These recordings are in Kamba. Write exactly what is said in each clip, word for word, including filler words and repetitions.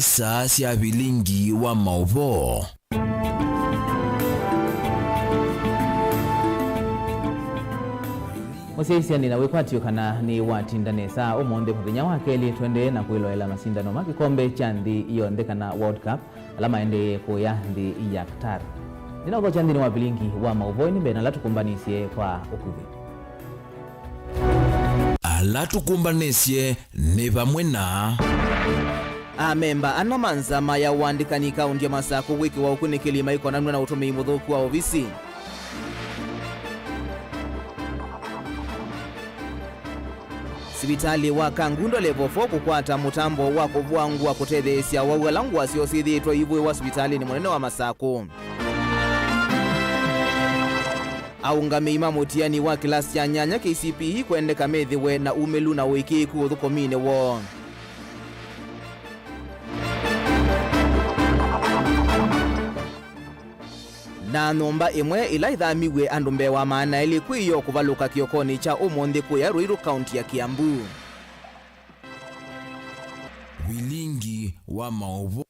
Saa sya vilingi wa maũvoo. Mũsyaĩĩsya nĩ na wĩkwatyo kana nĩwatinda nesa ũmũnthĩ mũthenya wa kelĩ, tũendee na kwĩloela masindano ma kĩkombe kya nthĩ yonthe kana World Cup, ala maendee kũya nthĩ ya Qatar. Nĩ na ũthokya nthĩnĩ wa vilingi wa maũvoo nĩ mbee na ala tũkũmbanĩsye kwa ũkuvĩ. Ala tũkũmbanĩsye nĩ vamwe na. Amemba ana ma nzama ya ũandĩkani kaũnti ya Masakũ kwĩkĩwa ũkunĩkĩli maikonanw'a na ũtũmĩi mũthũku wa ovisi. Sivitalĩ wa Kangundo Level four kũkwata mũtambo wa kũvũa ngũa kũtetheesya awau ala ngũa syoo syĩthĩĩtwe ivũĩwa sivitalĩnĩ mũnene wa Masakũ. Aũngamĩi ma mũtiani wa kĩlasi kya nyanya K C P E kwendeka methĩwe na umĩlu na ũĩkĩĩku ũthũkũminĩ woo. Na nyũmba ĩmwe ĩla ĩthamiw'e andũ mbee wa maana elĩ kwĩ yo kũvalũka kĩokonĩ kya ũmũnthĩ kũya Ruiru, kaunti ya Kiambu. Vilingi wa maũvoo.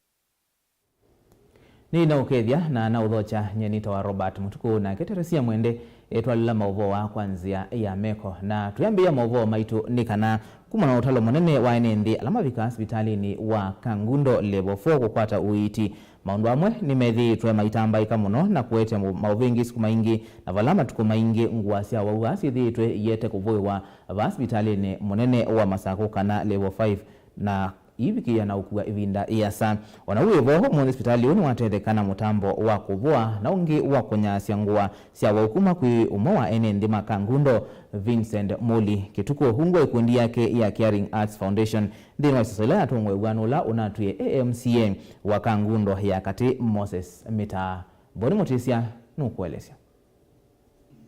Nĩ na ũkethya na na ũthokya, nyie nĩtawa Robert Mũtukũ, nake Teresia Mwende etwalĩla maũvoo aa kwa nzĩa ya meko. Na twĩambĩĩa maũvoo maitũ nĩ kana kuma na ũtalo mũnene wa ene nthĩ ala mavikaa sivitalĩnĩ wa Kangundo Level four kũkwata ũiiti, maũndũ amwe nĩmethĩĩtwe maitambaĩka mũno na kũete mo-, maũvĩngĩsku maingĩ, na vala matukũ maingĩ ngũa sya awau aa syĩthĩĩtwe iete kũvũĩwa vaa sivitalĩnĩ mũnene wa Masakũ kana Level five, na iivikĩĩa na ũkua ĩvinda ĩasa. O na wĩ vo, ũmũnthĩ sivitalĩ ũũ nĩwatetheka na mũtambo wa kũvũa na ũngĩ wa kũnyaasya ngũa sya awau kuma kwĩ ũmwe wa ene nthĩ ma Kangundo, Vincent Muli Kĩtukũ, ungu wa ĩkundi yake ya Caring Hearts Foundation, nthĩnĩ wa ĩsoso ĩla yatongowew'a nĩ ũla ũnatwie A M C A wa Kangundo ya Katĩ, Moses Mĩtaa. Boni Mũtĩsya nũkũelesya.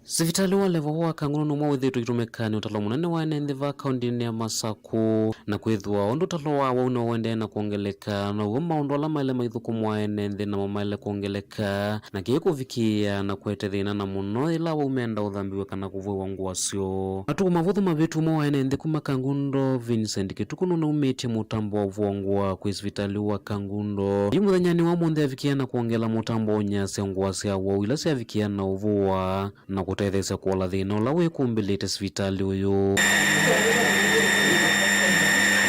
Sivitalĩ wa Level four wa Kangundo nũmwe wĩthĩĩtwe ũitũmĩka nĩ ũtalo mũnene wa ene nthĩ vaa kaũntinĩ ya Masakũ, na kwĩthĩwa ũndũ ũtalo wa awau nĩwĩendee na kwongeleka, now'o maũndũ ala maĩle maithũkũmwa ene nthĩ namo maĩle kwongeleka, na kĩĩ kũvikĩĩa na kũete thĩna, na mũno yĩla awau menda ũthambĩw'a kana kũvũĩwa ngũa syoo. Matukũ mavũthũ mavĩtu, ũmwe wa ene nthĩ kuma Kangundo, Vincent Kĩtukũ, nũnaumĩtye mũtambo wa ũvũa ngũa kwĩ sivitalĩ wa Kangundo. Yu mũthenyanĩ wa ũmũnthĩ avikĩĩa na kwongela mũtambo wa ũnyaasya ngũa sya awau ila syavikĩĩa na ũvũa, na kũtetheesya kũola thĩna ũla wĩkumbĩlĩte sivitalĩ ũyũ.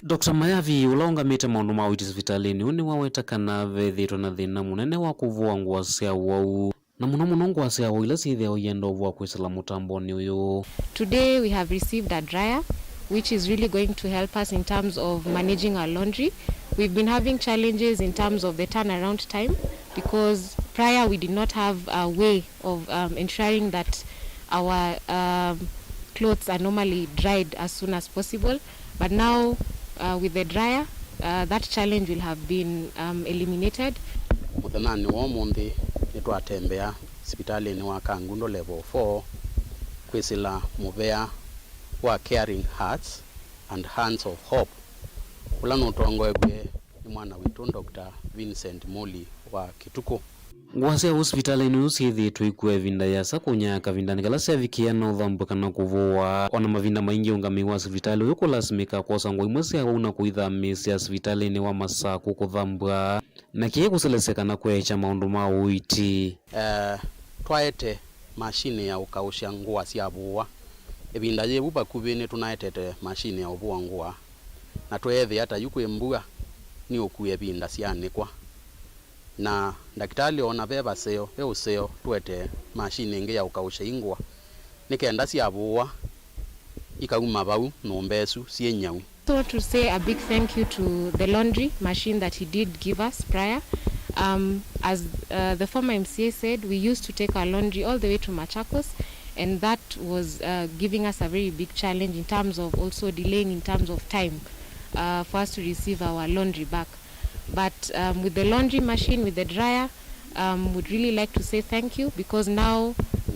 Doctor Mayavi, ũla ũngamĩte maũndũ ma ũiiti sivitalĩnĩ ũũ, nĩwaweta kana vethĩĩtwe na thĩna mũnene wa kũvũa ngũa sya awau, na mũno mũno ngũa sya awau ila syĩthĩawa ienda ũvũa kwĩsĩla mũtambonĩ ũyũ. Today we have received a dryer, which is really going to help us in terms of managing our laundry. We've been having challenges in terms of the turnaround time because prior we did not have a way of, um, ensuring that our, um, clothes are normally dried as soon as possible. But now, uh, with the dryer, uh, that challenge will have been, um, eliminated. Mũthenyanĩ wa ũmũnthĩ nĩtwatembea sivitalĩnĩ wa Kangundo Level four kwĩsĩla mũvea wa Caring Hearts and Hands of Hope, ũla nũtongoew'e nĩ mwana witũ Doctor Vincent Muli wa Kĩtukũ. Ngũa sya ũsivitalĩnĩ ũũ syĩthĩĩtwe ikua ĩvinda yĩasa kũnyaa kavindanĩ kala syavikĩĩa na ũthambw'a kana kũvũwa. O na mavinda maingĩ ũngamĩi wa sivitalĩ ũyũ kũlasimĩka kwosa ngũa imwe sya awau na kũithamĩĩsya sivitalĩnĩ wa Masakũ kũthambw'a, na kĩĩ kũselesya kana kweekya maũndũ ma ũiiti. Eh, twaete masinĩ ya ũkaũsya ngũa syavũwa. Ĩvinda yĩvu vakuvĩ nĩtũnaetete masinĩ ya ũvũa ngũa, na tweethĩa ta yu kwĩ mbua nĩ ũkue ĩvinda syanĩkwa. Na ndakĩtalĩ ona ve vaseo, ve ũseo, tũete masinĩ ĩngĩ ya ũkaũsya ingũa, nĩ kenda syavũwa ikauma vau nyũmba ĩsu syĩ nyau. I want to say a big thank you to the laundry machine that he did give us prior. Um, as, uh, the former M C A said, we used to take our laundry all the way to Machakos, and that was, uh, giving us a very big challenge in terms of also delaying in terms of time, uh, for us to receive our laundry back. But, um, with the laundry machine, with the dryer, um, would really like to say thank you, because now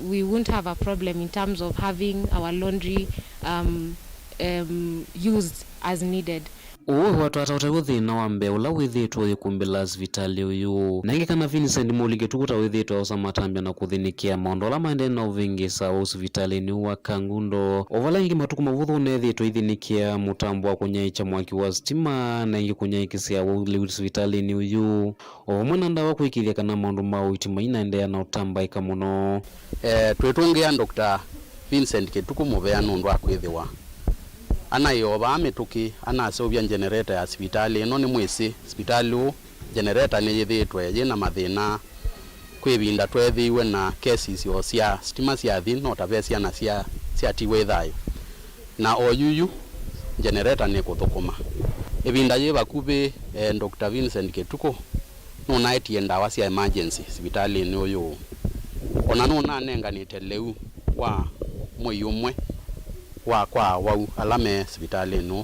we won't have a problem in terms of having our laundry, um, um, used as needed. Ũũ ĩwatwa ta ũtew'o thĩna wa mbee ũla wĩthĩĩtwe ũyĩkumbĩla sivitalĩ ũyũ. Na ĩngĩ kana Vincent Mũlingĩ Tuku ta wĩthĩĩtwe aosa matambya na kũthĩnĩkĩa maũndũ ala maendee na ũvĩngĩĩsa wau sivitalĩnĩ ũũ wa Kangundo. O vala ĩngĩ matukũ mavũthũ ũneethĩĩtwe aithĩnĩkĩa mũtambo wa kũnyaĩĩkya mwaki wa sitima, na ĩngĩ kũnyaĩĩkĩsya wau lĩu sivitalĩnĩ ũyũ, o vamwe na ndawa kũĩkĩĩthya kana maũndũ ma ũiiti mainaendeea na ũtambaĩka mũno. Eh, twĩtũngĩa Doctor Vincent Kĩtukũ mũvea nũndũ wa kwĩthĩwa anaĩ o vaa mĩtũkĩ anaseũvya njenereta ya sivitalĩ ĩno. Nĩmwĩsĩ sivitalĩ ũũ njenereta nĩyĩthĩĩtwe yĩ na mathĩna. Kwĩ ĩvinda tweethĩiwe na cases o sya sitima syathi, no ta ve syana sya, syatiwe ĩ thayũ. Na o yuyu, njenereta nĩkũthũkũma. Ĩvinda yĩ vakuvĩ, eh, Doctor Vincent Kĩtukũ nũnaetie ndawa sya emergency sivitalĩnĩ ũyũ. O na nũnanenganĩte lĩu wa mwei ũmwe wa kwa awau ala me sivitalĩnĩ ũũ.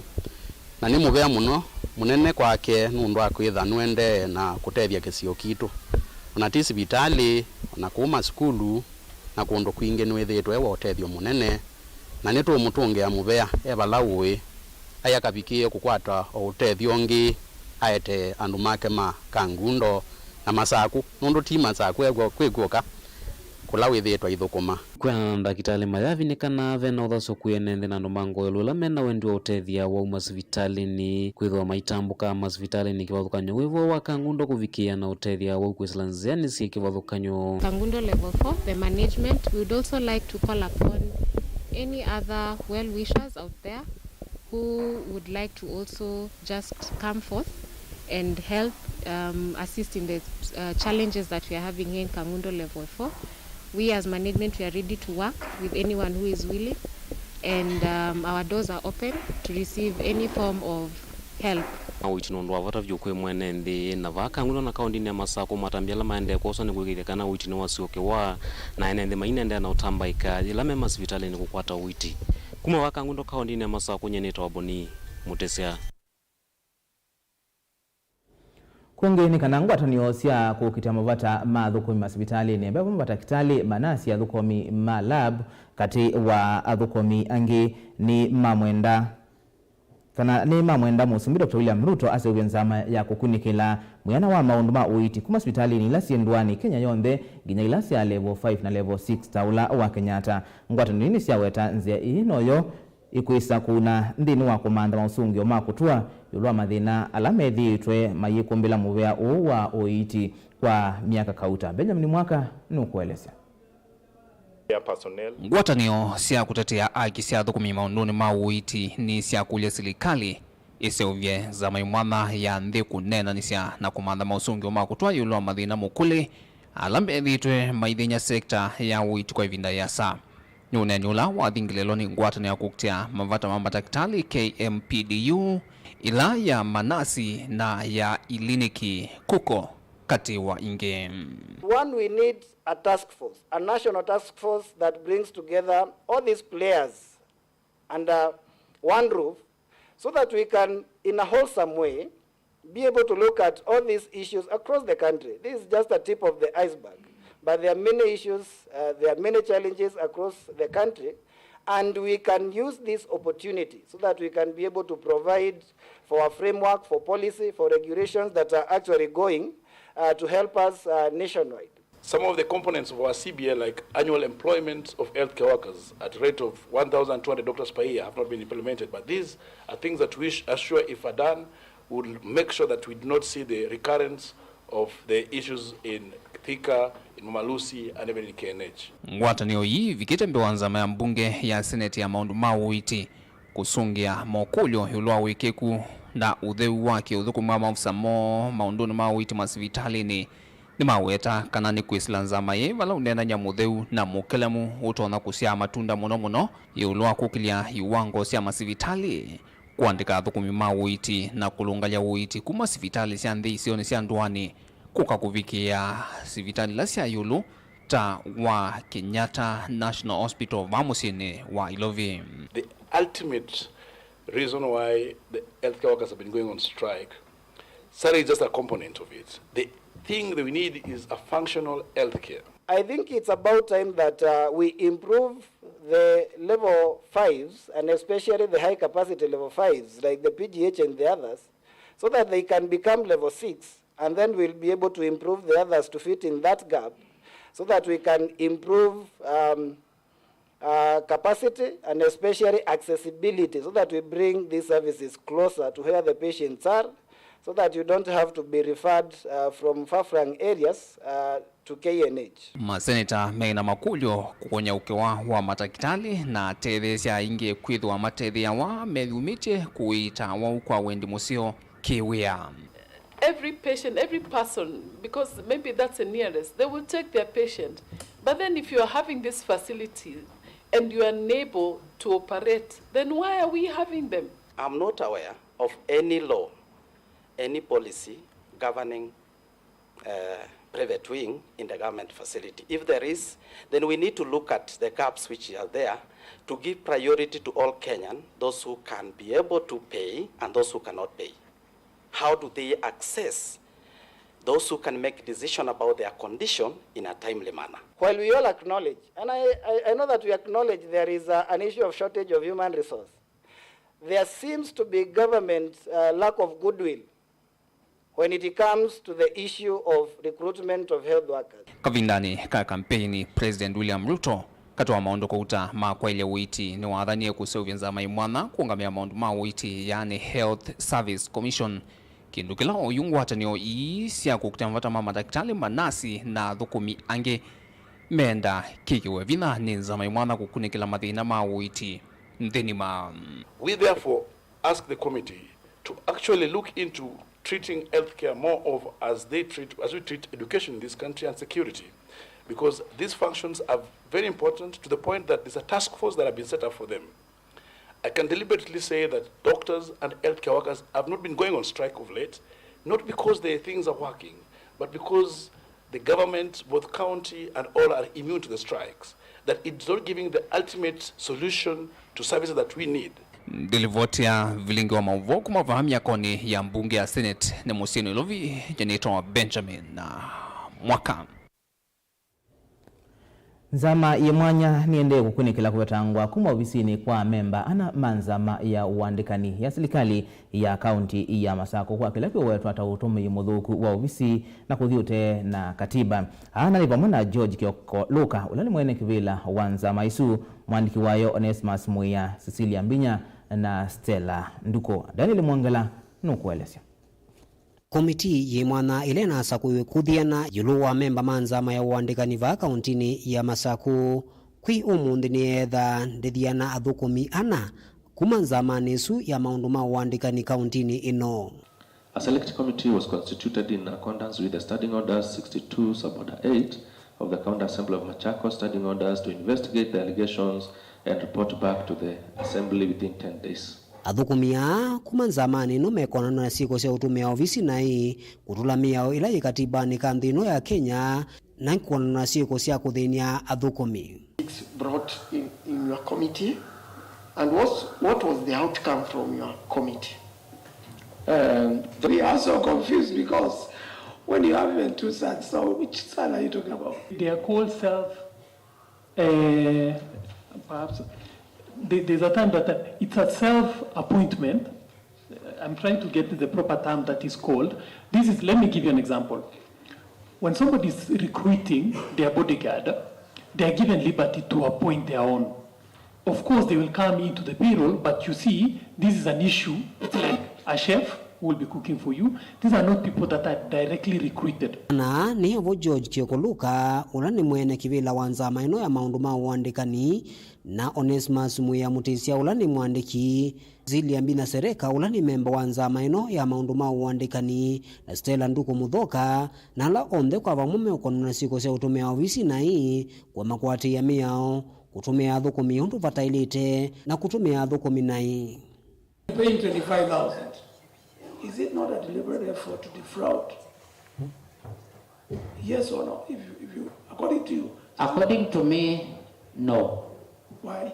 Na nĩ mũvea mũno mũnene kwake nũndũ wa kwĩtha nũendee na kũtethya kĩsio kitũ. O na ti sivitalĩ, o na kũu masukulu na kũndũ kwingĩ nĩwĩthĩĩtwe wa ũtethyo mũnene, na nĩtũũmũtũngĩa mũvea e vala ũĩ, aĩ akavikĩĩe kũkwata o ũtethyo ũngĩ aetee andũ make ma Kangundo na Masaku, nũndũ ti Masaku e kw'o-, kwĩ kw'oka kũla wĩthĩĩtwe aithũkũma. Kwĩanana na ndakĩtalĩ Mayavi, nĩ kana ve na ũthasyo kwĩ ene nthĩ na andũ ma Ngoyolo ala me na wendi wa ũtethya wa uma sivitalĩnĩ, kwĩthĩwa maitambũka masivitalĩnĩ kĩvathũkany'o wĩ vo wa Kangundo kũvikĩĩa na ũtethya wau kwĩsĩla nzĩanĩ syĩ kĩvathũkany'o. Kangundo Level four, the management, we would also like to call upon any other well-wishers out there who would like to also just come forth and help, um, assist in the, uh, challenges that we are having here in Kangundo Level four. We as management, we are ready to work with anyone who is willing, and, um, our doors are open to receive any form of help. Na ũiiti nĩ ũndũ wa vata vyũ kwĩ mwene nthĩ, na vaa Kangundo na kaũndĩnĩ ya Masakũ, matambya ala maendee kwoswa nĩ kũĩkĩĩthya kana ũiiti nĩwasyokewa, na ene nthĩ mainendeea na ũtambaĩka yĩla me masivitalĩnĩ kũkwata ũiiti. Kuma vaa Kangundo kaũndĩnĩ ya Masakũ, nyie nĩtawa Boni Mũtĩsya. Kũngĩ nĩ kana ngwatanĩo sya kũkitĩa mavata ma athũkũmi masivitalĩnĩ, ve vamwe matakĩtalĩ, manasi, athũkũmi ma lab, katĩ wa athũkũmi angĩ, nĩ mamwenda, kana nĩ mamwenda Mũsumbĩ Doctor William Ruto aseũvye nzama ya kũkunĩkĩla mwĩana wa maũndũ ma ũiiti kuma sivitalĩnĩ ila syĩ ndũanĩ Kenya yonthe nginya ila sya level five na level six ta ũla wa Kenyatta. Ngwatanĩo ii nĩsyaweta nzĩa ii noyo ĩkwĩsa kũuna nthĩnĩ wa kũmantha maũsũngĩo ma kũtũa ĩũlũ wa mathĩna ala methĩĩtwe mayĩkũmbĩla mũvea ũũ wa ũiiti kwa myaka kauta. Benjamin Mwaka nũkũelesya. Ngwatanĩo sya kũtetea aki sya athũkũmi maũndũnĩ ma ũiiti nĩsyakũlya silikalĩ ĩseũvye nzama ĩ mwanya ya nthĩ kũneenanĩsya na kũmantha maũsũngĩo ma kũtũa ĩũlũ wa mathĩna mũkũlĩ ala methĩĩtwe maithĩny'a sekta ya ũiiti kwa ĩvinda ĩasa. Nĩ ũneeni ũla wathingĩlĩlwa nĩ ngwatanĩo ya kũkitĩa mavata ma matakĩtalĩ, K M P D U, ĩla ya manasi na ya iliniki, KUKO, katĩ wa ingĩ. One, we need a task force, a national task force that brings together all these players under one roof so that we can, in a wholesome way, be able to look at all these issues across the country. This is just a tip of the iceberg, but there are many issues, uh, there are many challenges across the country, and we can use this opportunity so that we can be able to provide for a framework, for policy, for regulations that are actually going, uh, to help us, uh, nationwide. Some of the components of our C B A, like annual employment of healthcare workers at rate of one thousand two hundred doctors per year, have not been implemented, but these are things that we sh-, assure, if are done, would make sure that we do not see the recurrence of the issues in Thika, in Mama Lucy, and even in K N H. Ngwatanĩo ii ivikĩte mbee wa nzama ya mbunge ya seneti ya maũndũ ma ũiiti kũsũngĩa mokũlyo ĩũlũ wa wĩkĩku na ũtheu wa kĩũthũkũmi wa maofisa moo maũndũnĩ ma ũiiti masivitalĩnĩ. Nĩmaweta kana nĩ kwĩsĩla nzama yĩĩ vala ũneenany'a mũtheu na mũkelemu ũtonya kũsyaa matunda mũno mũno ĩũlũ wa kũkĩlya iwango sya masivitalĩ, kũandĩka athũkũmi ma ũiiti, na kũlũngalya ũiiti kuma sivitalĩ sya nthĩ isionĩ sya ndũanĩ kũka kũvikĩĩa sivitalĩ ila sya ĩũlũ ta wa Kenyatta National Hospital vaa mũsyĩnĩ wa Ilovi. The ultimate reason why the healthcare workers have been going on strike, salary is just a component of it. The thing that we need is a functional healthcare. I think it's about time that, uh, we improve the level fives, and especially the high capacity level fives, like the P G H and the others, so that they can become level six, and then we'll be able to improve the others to fit in that gap, so that we can improve, um, uh, capacity and especially accessibility, so that we bring these services closer to where the patients are, so that you don't have to be referred, uh, from far-flung areas, uh, to K N H. Maseneta mena makũlyo kũkũnyaũkĩwa wa matakĩtalĩ na atetheesya aingĩ kwĩthĩwa matethĩawa meyumĩtye kũĩta awau kwa wendi mũseo kĩwĩa. Every patient, every person, because maybe that's the nearest, they will take their patient. But then if you are having this facility and you are unable to operate, then why are we having them? I'm not aware of any law, any policy governing uh, private wing in the government facility. If there is, then we need to look at the gaps which are there to give priority to all Kenyan, those who can be able to pay and those who cannot pay. How do they access those who can make decision about their condition in a timely manner? While we all acknowledge, and I, I, I know that we acknowledge there is a, an issue of shortage of human resource, there seems to be government, uh, lack of goodwill when it comes to the issue of recruitment of health workers. Kavindanĩ ka kampeini, President William Ruto katwaa maũndũ kũuta ma kwaĩlya ũiiti nĩwathanie kũseũvya nzama ĩ mwanya kũũngamĩa maũndũ ma ũiiti, yaani Health Service Commission, kĩndũ kĩla oyu ngwatanĩo ii sya kũkita mavata ma matakĩtalĩ, manasi na athũkũmi angĩ menda kĩkĩwe vinya nĩ nzama ĩ mwanya kũkunĩkĩla mathĩna ma ũiiti nthĩnĩ ma. We therefore ask the committee to actually look into treating healthcare more of as they treat, as we treat education in this country and security, because these functions are very important to the point that there's a task force that have been set up for them. I can deliberately say that doctors and healthcare workers have not been going on strike of late, not because the things are working, but because the government, both county and all, are immune to the strikes, that it's not giving the ultimate solution to services that we need. Ndilivoti ya vilingi wa maũvoo kuma vaa myakonĩ ya mbunge ya Senate nĩ mũsyĩ Nairobi, nĩtawa Benjamin Mwaka. Nzama yĩ mwanya nĩendee kũkunĩkĩla kũvetangwa kuma ovisinĩ kwa amemba ana ma nzama ya ũandĩkani ya silikalĩ ya kaunti ya Masakũ kwa kĩla kĩũwetwa ta ũtũmĩi mũthũku wa ovisi na kũthi ũtee na katiba. Ana nĩ vamwe na George Kioko Luka, ũla nĩ mwene kĩvĩla wa nzama ĩsu, mwandĩki wayo Onesmus Mwĩa, Cecilia Mbinya na Stella Nduku. Daniel Mwongela nũkũelesya. Komitii yĩ mwanya ĩla ĩnasakũiwe kũthiana ĩũlũ wa memba ma nzama ya ũandĩkani vaa kauntinĩ ya Masakũ kwĩ ũmũnthĩ nĩyeethaa ndĩthiana athũkũmi ana kuma nzamanĩ ĩsu ya maũndũ ma ũandĩkani kauntinĩ ĩno. A select committee was constituted in accordance with the standing orders sixty-two sub order eight of the County Assembly of Machakos standing orders to investigate the allegations and report back to the assembly within ten days. Athũkũmi aa kuma nzamanĩ ĩno mekonanwa na syĩko sya ũtũmĩa ovisi naĩ, kũtũla mĩao ĩla yĩ katibanĩ ka nthĩ ĩno ya Kenya, na kwonanwa na syĩko sya kũthĩny'a athũkũmi. It's brought in, in your committee, and what's, what was the outcome from your committee? Um, we are so confused because when you have even two sons, so which son are you talking about? They are called self, uh, perhaps, there- there's a time that, uh, it's a self-appointment. I'm trying to get the proper term that is called. This is, let me give you an example. When somebody is recruiting their bodyguard, they are given liberty to appoint their own. Of course, they will come into the payroll, but you see, this is an issue. It's like a chef who will be cooking for you. These are not people that are directly recruited. Na nĩ vo George Kioko Luka, ũla nĩ mwene kĩvĩla wa nzama ĩno ya maũndũ ma ũandĩkani, na Onesmus Mwĩa Mũtĩsya, ũla nĩ mwandĩki, Zilia Mbina Sereka, ũla nĩ memba wa nzama ĩno ya maũndũ ma ũandĩkani, na Stella Nduku Mũthoka, na ala onthe kwa vamwe meũkonwa na syĩko sya ũtũmĩa ovisi naĩ, kũema kũatĩĩa mĩao, kũtũmĩa athũkũmi ũndũ vataĩlĩte, na kũtũmĩa athũkũmi naĩ. Paying twenty-five thousand. Is it not a deliberate effort to defraud? Yes or no? If you, if you, according to you. According to me, no. Why?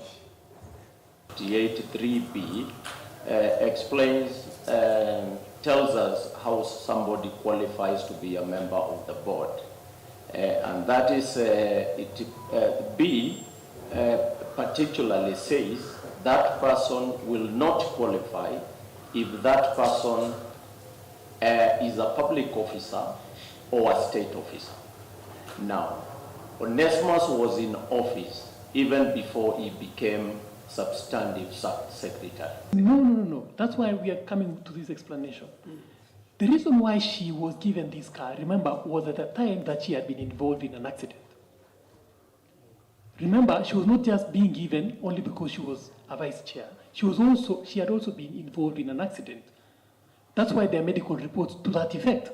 Eighty-three B, uh, explains, um, tells us how somebody qualifies to be a member of the board. Uh, and that is, uh, it, uh, B, uh, particularly says that person will not qualify if that person, uh, is a public officer or a state officer. Now, Onesmus was in office even before he became substantive sub-secretary. No, no, no, no. That's why we are coming to this explanation. The reason why she was given this car, remember, was at the time that she had been involved in an accident. Remember, she was not just being given only because she was a vice chair. She was also, she had also been involved in an accident. That's why there are medical reports to that effect.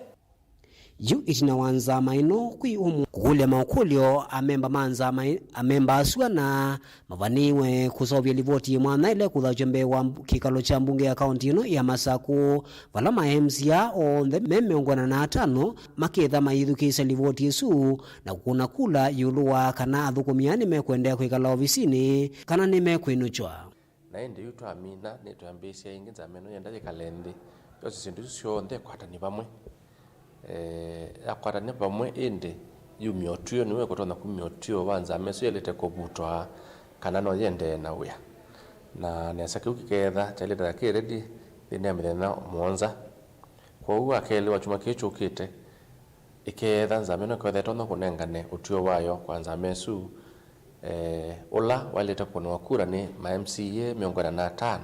Yu ĩtina wa nzama ĩno kwĩ ũmwe kũkũlya maũkũlyo amemba ma nzama ĩ-, amemba asu ana mavanĩĩwe kũseũvya livoti ĩmwe ĩla ĩkũthaw'a mbee wa mb-, kĩkalo kya mbunge ya kaunti ĩno ya Masakũ, vala ma M C A onthe me mĩongo ĩna na atano maketha mayĩthukĩĩsya livoti ĩsu na kũkũna kula ĩũlũ wa kana athũkũmi aa nĩmekũendeea kwĩkala ovisinĩ kana nĩmekwĩnũkw'a. Na ĩndĩ yu twamina, nĩtwambĩĩsya ĩngĩ nzama ĩno yenda yĩkale nthĩ, yose syĩndũ isu syonthe ĩkwatany'e vamwe. Eh, yakwatany'a vamwe ĩndĩ yumya ũtw'ĩo, nĩwe ĩkũtonya kumya ũtw'ĩo wa nzama ĩsu yaĩlĩte kũvutwa kana no yĩendee na wĩa. Na nesa kĩu kĩkeetha kyaĩlĩte na kĩ ready nthĩnĩ ya mĩthenya mũonza. Kwoou wa kelĩ wa kyumwa kĩĩ kyũkĩte, ĩkeetha nzama ĩno ĩkeetha ĩtonya kũnengane ũtw'ĩo wayo kwa nzama ĩsu, eh, ũla waĩlĩte kũkũnĩwa kura nĩ ma M C A mĩongo ĩna na atano,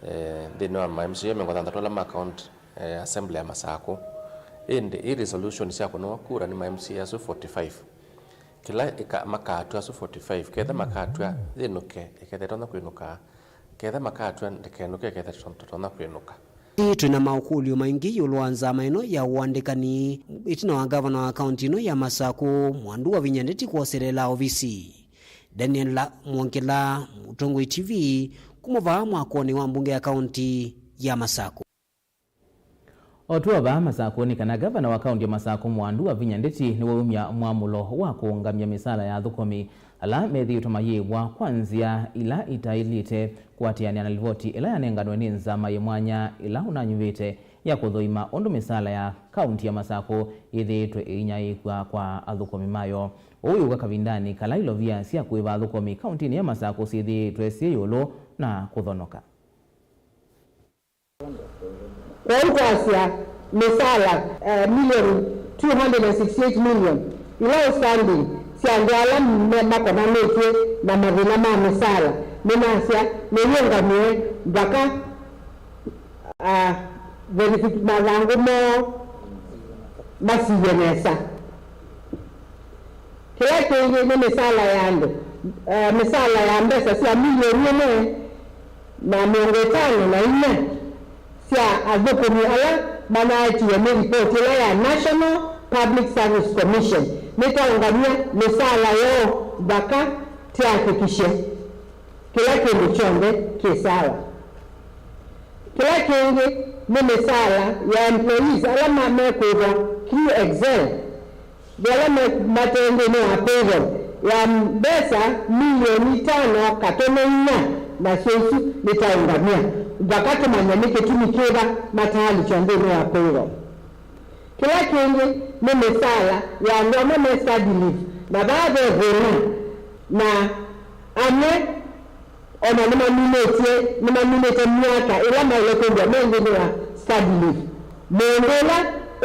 eh, nthĩnĩ wa ma M C A mĩongo thanthatũ ala ma county, eh, assembly ya Masakũ. Ĩndĩ ĩ resolution sya kũkũnĩwa kura nĩ ma M C A asu forty-five. Kĩla ĩka-, makatw'a asu forty-five, ketha makatw'a yĩnũke, ĩketha ĩtonya kwĩnũka, ketha makatw'a ndĩkenũke, ĩketha tũtonya kwĩnũka. Ĩĩ twĩ na maũkũlyo maingĩ ĩũlũ wa nzama ĩno ya ũandĩkani ĩtina wa ngavana wa kaunti ĩno ya Masakũ, Mwandu Wavinya Ndeti kwoselela ovisi. Daniel La-, Mwongela, Mũtongoi T V, kuma vaa mwakonĩ wa mbunge ya kaunti ya Masakũ. O tũ o vaa Masakũ nĩ kana ngavana wa kaunti ya Masakũ Mwandu Wavinya Ndeti nĩwaumya mwamũlo wa kũũngamya mĩsaala ya athũkũmi ala methĩĩtwe mayĩĩvwa kwa nzĩa ila itaĩlĩte kũatĩanĩa na livoti ĩla yanenganwe nĩ nzama yĩ mwanya ĩla ũnanyuvĩte ya kũthũima ũndũ mĩsaala ya kaunti ya Masakũ yĩthĩĩtwe ĩinyaĩĩkw'a kwa athũkũmi mayo. Ũu wĩũka kavindanĩ kala ilovia sya kũĩva athũkũmi kauntinĩ ya Masakũ syĩthĩĩtwe syĩ ĩũlũ na kũthonoka. Kwoou twasya mĩsaala, eh, million two hundred and sixty-eight million ila outstanding sya andũ ala me-, makonanĩtw'e na mathĩna ma mĩsaala, nĩnasya nĩyĩũngamĩe mpaka, ah, verifi-, mathangũ moo masivye nesa. Kĩla kĩngĩ nĩ mĩsaala ya andũ, eh, mĩsaala ya mbesa sya milioni ĩmwe na mĩongo ĩtano na inya sya athũkũmi ala manaetiwe nĩ ripoti ĩla ya National Public Service Commission. Nĩtwaũngamya mĩsaala yoo mpaka tĩakĩkisye kĩla kĩndũ kyonthe kĩ sawa. Kĩla kĩngĩ nĩ mĩsaala ya employees ala ma-, mekwĩthwa through Excel, ve ala me-, mate nthĩnĩ wa payroll ya mbesa milioni itano katono inya, nasyo isu nĩtaũngamya mpaka tũmanye nĩ kĩtumi kĩva mataalikya nthĩnĩ wa payroll. Kĩla kĩngĩ nĩ mĩsaala ya andũ amwe me study leave, na vaa ve thĩna, na amwe o na nĩmaminĩtye, nĩmaminĩte myaka ĩla maĩle kwĩthĩwa me nthĩnĩ wa study leave. Mũndũ ũla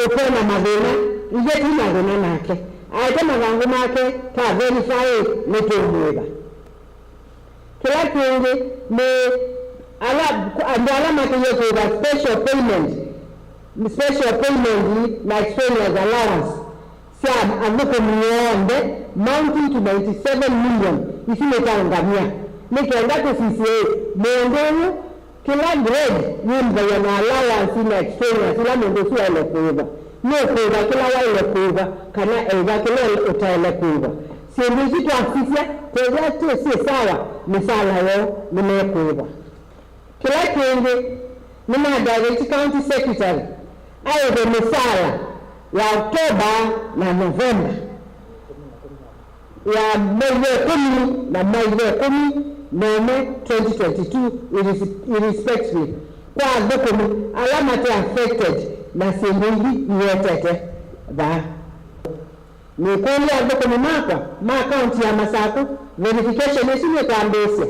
ũte na mathĩna, ithyĩ twĩ na thĩna nake, aete mathangũ make, twa verify, nĩtũũmũĩva. Kĩla kĩngĩ nĩ ala, andũ ala makĩie kũĩva special payment, special payment na extraneous allowance sya athũkũmi onthe mounting to ninety-seven million, isu nĩtaũngamya. Nĩ kenda tũsisye mũndũ ũyũ kĩla grade yĩmbĩthaw'a na allowance na extraneous ila mũndũ ũsu waĩle kũĩva. Nũkũĩva kĩla waĩle kũĩva kana eĩva kĩla ũtaĩle kũĩva. Syĩndũ isu twasisya, twethĩa twĩ syĩ sawa, mĩsaala yoo nĩmekũĩva. Kĩla kĩngĩ, nĩna direct county secretary aĩve mĩsaala ya October na November ya mwei wa ĩkũmi na mwei wa ĩkũmi na ũmwe twenty twenty-two, irres-, irrespectively, kwa athũkũmi ala mate affected na syĩndũ ithi iwetete vaa. Nĩkũlya athũkũmi makwa ma kaunti ya Masaku, verification ĩsu nĩkwambĩĩsya?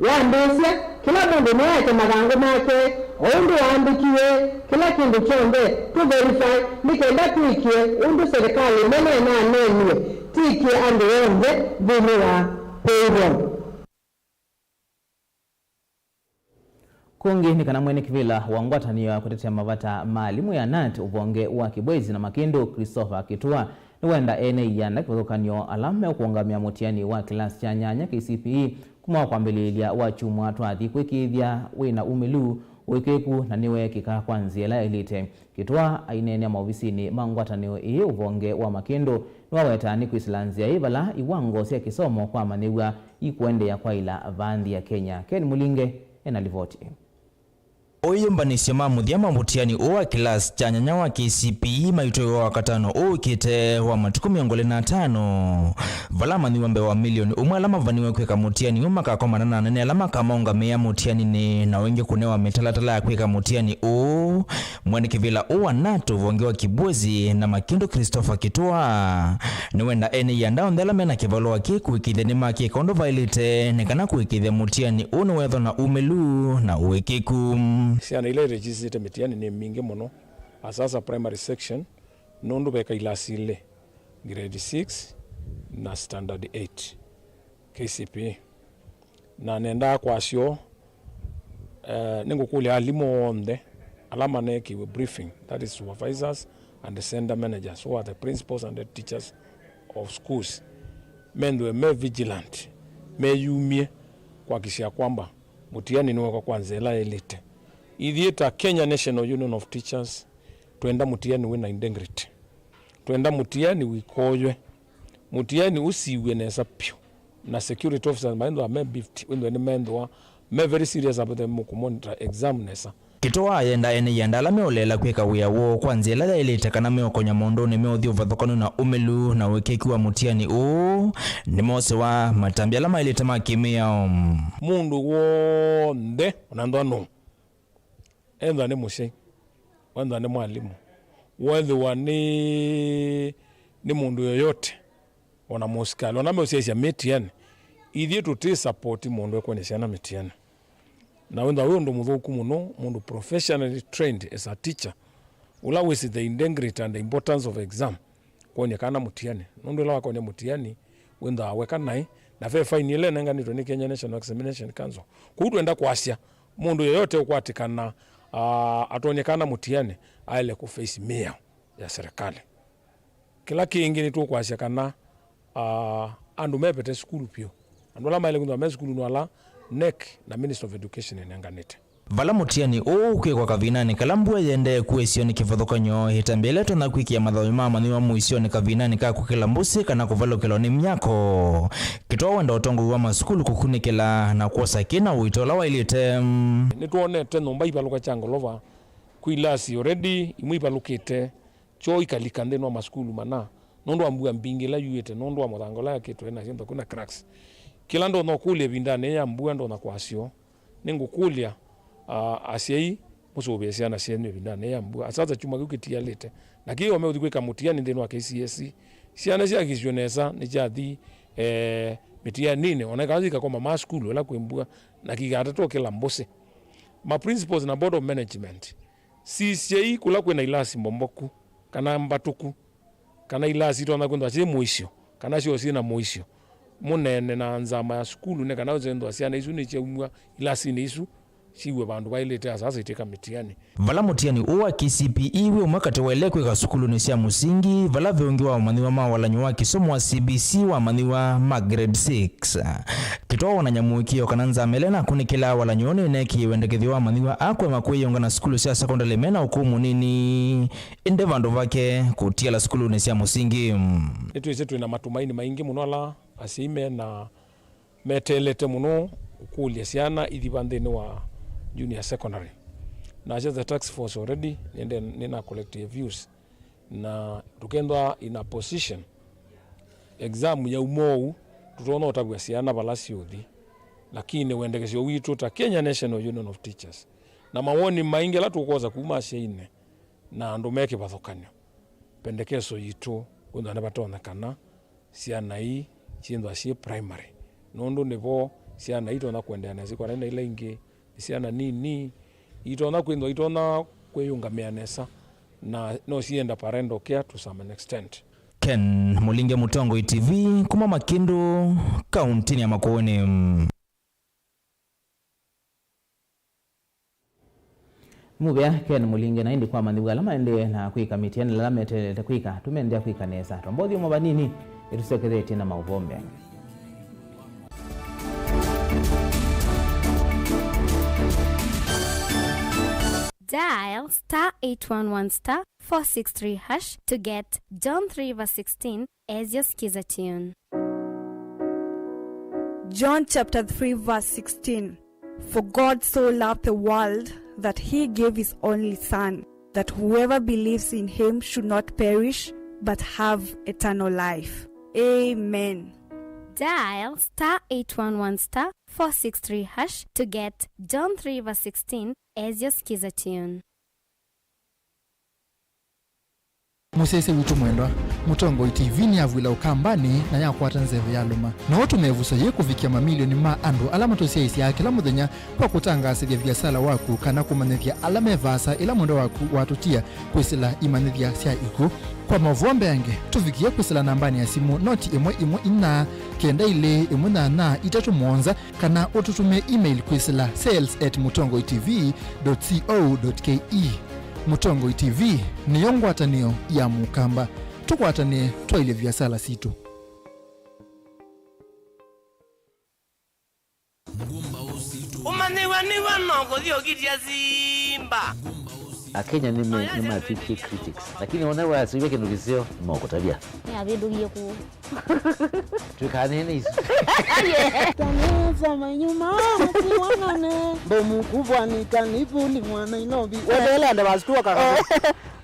Yambĩĩsya, kĩla mũndũ nĩaete mathangũ make o ũndũ waandĩkiwe, kĩla kĩndũ kyonthe tũ verify nĩ kenda twĩkĩe ũndũ serikali nene ĩnaneenie, tĩkĩe andũ onthe nthĩnĩ wa payroll. Kũngĩ nĩ kana mwene kĩvĩla wa ngwatanĩo ya kũtetea mavata ma alimũ ya nat ũvonge wa Kibwezi na Makĩndũ, Christopher Kĩtũa, nĩwenda ene ianda kĩvathũkany'o ala meũkũngamĩa mũtiani wa kĩlasi kya nyanya K C P E kuma wa kwambĩlĩĩlya wa kyumwa twathi kwĩkĩĩthya wĩ na umĩlu, ũĩkĩĩku na nĩweekĩka kwa nzĩa ĩla yaĩlĩte. Kĩtũa aineenea maovisinĩ ma ngwatanĩo ĩĩ ũvonge wa Makĩndũ nĩwawetaa nĩ kwĩsĩla nzĩa ĩ vala iwango sya kĩsomo kwa amanyĩw'a ikũendeea kwaĩla vaa nthĩ ya Kenya. Ken Mũlinge ena livoti. Ũyũmbanĩsyo ma mũthya ma mũtiani ũũ wa kĩlasi kya nyanya wa K C P E maitwĩwe Wakatano ũũ ũkĩte wa matukũ mĩongo ĩlĩ na atano, vala amanyĩw'a mbee wa milioni ũmwe ala mavaniwe kwĩka mũtiani ũũ makakomana na anene ala makamaũngamĩa mũtianinĩ na o ĩngĩ kũnewa mĩtalatala ya kwĩka mũtiani ũũ. Mwene kĩvĩla ũũ wa nat ũvonge wa Kibwezi na Makĩndũ, Christopher Kĩtũa, nĩwenda ene ianda onthe ala mena kĩvalũa kĩĩ kũĩkĩĩthya nĩmakĩka ũndũ vaĩlĩte nĩ kana kũĩkĩĩthya mũtiani ũũ nĩwethwa na umĩlu na ũĩkĩĩku. Syana ila iregistrĩte mĩtiani nĩ mbingĩ mũno, asasa primary section, nũndũ veka ilasi ilĩ, grade six na standard eight K C P E. Na nendaa kwasya ũũ, eh, nĩngũkũlya alimũ onthe ala maneekiwe briefing, that is supervisors and center managers, who are the principals and the teachers of schools, methĩwe me vigilant, meyumye kuhakikisha kwamba mũtiani nĩwekwa kwa nzĩa ĩla yaĩlĩte. Ithyĩ ta Kenya National Union of Teachers, twenda mũtiani wĩ na integrity. Twenda mũtiani wĩkoywe. Mũtiani ũsiw'e nesa vyũ. Na security officers maĩthwa me beefed, wĩthwe nĩmethwa me very serious about them kũmonitor exam nesa. Kĩtũa ayenda ene ianda ala meũleela kwĩka wĩa woo kwa nzĩa ĩla yaĩlĩte kana meũkonya maũndũnĩ meũthi ũvathũkanu na ũmĩlu na ũĩkĩĩku wa mũtiani ũũ, nĩmosĩwa matambya ala maĩlĩte ma kĩmĩao. Mũndũ w'onthe, ona ethĩwa nũũ, ethĩwa nĩ mũsyai, wethĩwa nĩ mwalimũ, wethĩwa nĩ, nĩ mũndũ yoyote, ona mũsikalĩ, ona meũsyaĩĩsya mĩtiani, ithyĩ tũtĩ support mũndũ ekũnĩa syana mĩtiani. Na wĩthĩwa wĩ ũndũ mũthũku mũno, mũndũ professionally trained as a teacher, ũla wĩsĩ the integrity and the importance of exam, kwonia kana mũtiani. Nũndũ ĩla wakonia mũtiani, wĩthĩawa weka naĩ, na ve faini ĩla ĩnenganĩtwe nĩ Kenya National Examination Council. Kwoou twenda kwasya, mũndũ yoyote ũkwatĩkana, ah, atonya kana mũtiani, aĩle kũ face mĩao ya serikali. Kĩla kĩngĩ nĩtũkwasya kana, ah, andũ mevete sukulu vyũ, andũ ala maĩle kwĩthĩwa me sukulu nĩ ala nec na Ministry of Education ĩnenganĩte. Vala mũtiani ũũ ũkwĩkwa kavindanĩ kala mbua yĩendee kũĩsĩwa nĩ kĩvathũkany'o, ĩtambya ĩla ĩtonya kwĩkĩa mathayũ ma amanyĩw'a mũisyonĩ kavindanĩ ka kũkĩla mbũsĩ kana kũvalũkĩlwa nĩ myako. Kĩtũa wenda ũtongoi wa masukulu kũkunĩkĩla na kwosa kĩĩ na ũito ũla waĩlĩte. Nĩtwonete nyũmba ivalũka kya ngolova, kwĩ ilasi already imwe ivalũkĩte, kyoo ikalika nthĩnĩ wa masukulu mana, nũndũ wa mbua mbingĩ ĩla yuĩte, nũndũ wa mũthanga ũla yakĩtwe na syĩndũ kwĩna cracks. Kĩla ndonya ũkũlya ĩvindanĩ ya mbua, ndonya kwasya ũũ, nĩngũkũlya, ah, asyai mũsũvĩe syana syenyu ĩvindanĩ ya mbua, asasa kyumwa kĩu kĩtialĩte, na kĩĩ ome ũthi kwĩka mũtiani nthĩnĩ wa K C S E. Syana syakisw'e nesa nĩkyathi, eh, mĩtianinĩ, ona kana ikakoma ma sukulu ĩla kwĩ mbua, na kĩkatatũkĩla mbũsĩ. Ma principals na board of management, sisyai kũla kwĩna ilasi mbomboku, kana mbatũku, kana ilasi itonya kwĩthwa syĩ mũisyo, kana syoo syĩ na mũisyo. Mũneene na nzama ya sukulu nĩ kana ũsenzwa syana isu nĩsyaumw'a ilasinĩ isu, siw'e vandũ vaĩlĩte, asasa itĩka mĩtiani. Vala mũtiani ũũ wa K C P E wĩ ũmwe katĩ wa ĩla ĩkwĩka sukulunĩ sya mũsingi, vala ve ũngĩ wa amanyĩw'a ma walany'o wa kĩsomo wa C B C wa amanyĩw'a ma grade six. Kĩtũa wonany'a mũĩkĩĩo kana nzama ĩla ĩnakunĩkĩlaa walany'o ũũ nĩneekie wendekethyo wa amanyĩw'a aa kũema kwĩyĩunga na sukulu sya sekondalĩ me na ũkũũ mũnini, ĩndĩ vandũ vake kũtiala sukulunĩ sya mũsingi. Nĩtwĩsĩ twĩ na matumaini maingĩ mũno ala asyai me na meteelete mũno kũkũlya syana ithiva nthĩnĩ wa junior secondary. Nasya the task force already, nĩende, nĩna collect views. Na tũkethwa in a position, exam yauma ũu, tũtonya ũtavw'a syana vala siũthi. Lakini wendekesyo witũ ta Kenya National Union of Teachers, na mawoni maingĩ ala tũkwosa kuma asyainĩ na andũ me kĩvathũkany'o, pendekeso yitũ Kwĩthwa nĩvatonyekana syana ii syĩthwa syĩ primary, nũndũ nĩvo syana itonya kũendeea nesa, ikonana na ila ingĩ, nĩ syana nini, itonya kwĩthwa itonya kwĩyũngamĩa nesa, na no sienda parental care to some extent. Ken Mulinge, Mutongoi T V, kuma Makindu, kauntinĩ ya Makueni. Nĩ mũvea Ken Mulinge, na ĩndĩ kwa amanyĩw'a ala maendee na kwĩka mĩtianĩle ala meteelete kwĩka, tũmendea kwĩka nesa. Twamba ũthyũmũa vanini, nĩtũsyokethetye na maũvoo mbeange. Dial star eight one one star four six three hash to get John three verse sixteen as your Skiza tune. John chapter three verse sixteen. For God so loved the world that he gave his only Son, that whoever believes in him should not perish but have eternal life. Amen. Dial star eight one one star four six three hash to get John three verse sixteen as your Skiza tune. Mũsyaĩĩsya witũ mwendwa, Mũtongoi T V nĩyavw'ĩla Ũkambanĩ na yakwata nzeve yalũma. No ũtũme ĩvuso yĩĩ kũvikĩa mamilioni ma andũ ala matũsyaĩĩsyaa kĩla mũthenya kwa kũtangaasĩthya viasala waku kana kũmanyĩthya ala me vaasa ĩla mwendwa waku watũtia kwĩsĩla imanyĩthya sya ikw'ũ. Kwa maũvoo mbeange, tũvikĩe kwĩsĩla nambanĩ ya simũ noti ĩmwe ĩmwe inya kenda ilĩ ĩmwe nyanya itatũ mũonza, kana ũtũtũmĩe email kwĩsĩla sales at mutongoi T V dot co dot K E. Mũtongoi T V nĩyo ngwatanĩo ya Mũkamba. Tũkwatanĩe twaĩlye viasala sitũ. Ũmanyĩw'a nĩw'o no kũthi ũkitya simba. Akenya nĩme-, nĩmatw'ĩkie critics, lakini ona wasĩw'a kĩndũ kĩseo, nĩmokũtavya. Nĩavĩndũkie kũũ. Twĩkanene isu. Tanesa manyuma mtiwanane. Bomu kubwa ni kanivuli mwa Nairobi. Weteele ande wastua kaka.